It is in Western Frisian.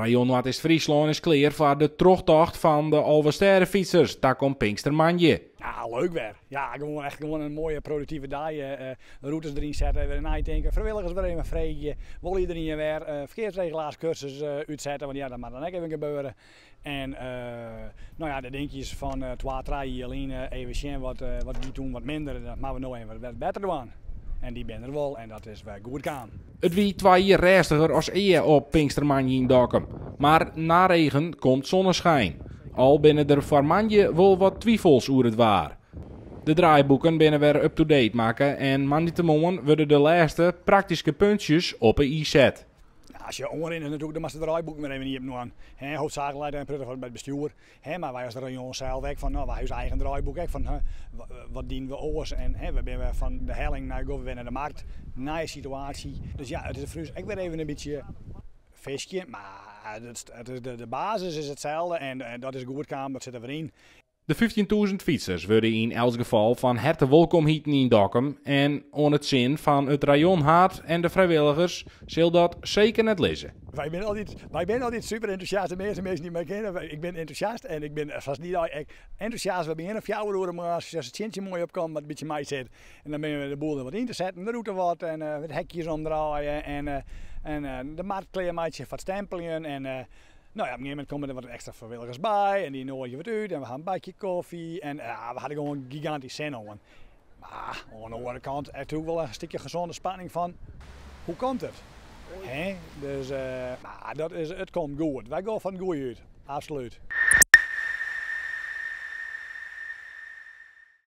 Rayon Noardeast-Fryslân is klear foar de trochtocht fan de Alvestêdefytsers takom Pinkstermoandei. Ja, leuk wer. Ja, gewoan echt gewoan in moaie produktive dei. Rûtes deryn sette, wer neitinke, frijwilligers wer even freegje. Wol iderien wer ferkearsregelaarskursus útsette, want ja, dat moat dan ek even gebeure. En no ja, de dinkjes fan twa, trije jier lyn even sjen wat wat gie toen wat minder, dat moatte we no even wat better dwaan. En dy binne der wol en dat is wer goed kaam. It wie twa jier rêstiger as ea op Pinkstermoandei yn Dokkum. Mar na regen komt zonneschijn. Al binne der foar moandei wol wat twifels oer it waar. De draaiboeken binne wer up-to-date makke en moandeitemoarn wurde de lêste praktyske puntsjes op 'e i set. As je oanrinne natuerlik, dan moatst de draaiboeken wer even iepen dwaan. Hè, hoofdzakelijk leit in protte by it bestjoer. Hè, mar wy as rayon sels ek fan, no, wy ha ús eigen draaiboek ek fan, wat dienen we oars en hè, we binne wer fan de helling nei we wer nei de markt, nije situaasje. Dus ja, it is foar ús ek wer even in bytsje fiskje, mar it is de basis is itselde en dat is goed kaam, dat sit der wer yn. De 15.000 fytsers wurde yn elts gefal fan herte wolkom hiten yn Dokkum en oan it sin fan it rayonhaad en de frijwilligers sil dat seker net lizze. Wy binne altyd super entûsjast, de measte minsken dy't my kenne, ik bin entûsjast en ik bin sa as dy dei ek entûsjast. We begjinne 4 oere moarns, as it sintsje moai opkomt, wat in bytsje meisit. En dan binne we de boel der wat yn te setten, de rûte wat en wat hekjes omdraaie en de markt klearmeitsje foar it stempeljen. En no ja, op in gegeven momint komme der wat ekstra frijwilligers by en dy noaigje wat út en we ha in bakje kofje en ja, we ha der gewoan gigantysk sin oan. Mar oan de oare kant natuerlik wol in stikje gezonde spanning fan hoe komt it? Hè? Dus, mar dat is, it komt goed. Wy gean fan it goede út, absolút.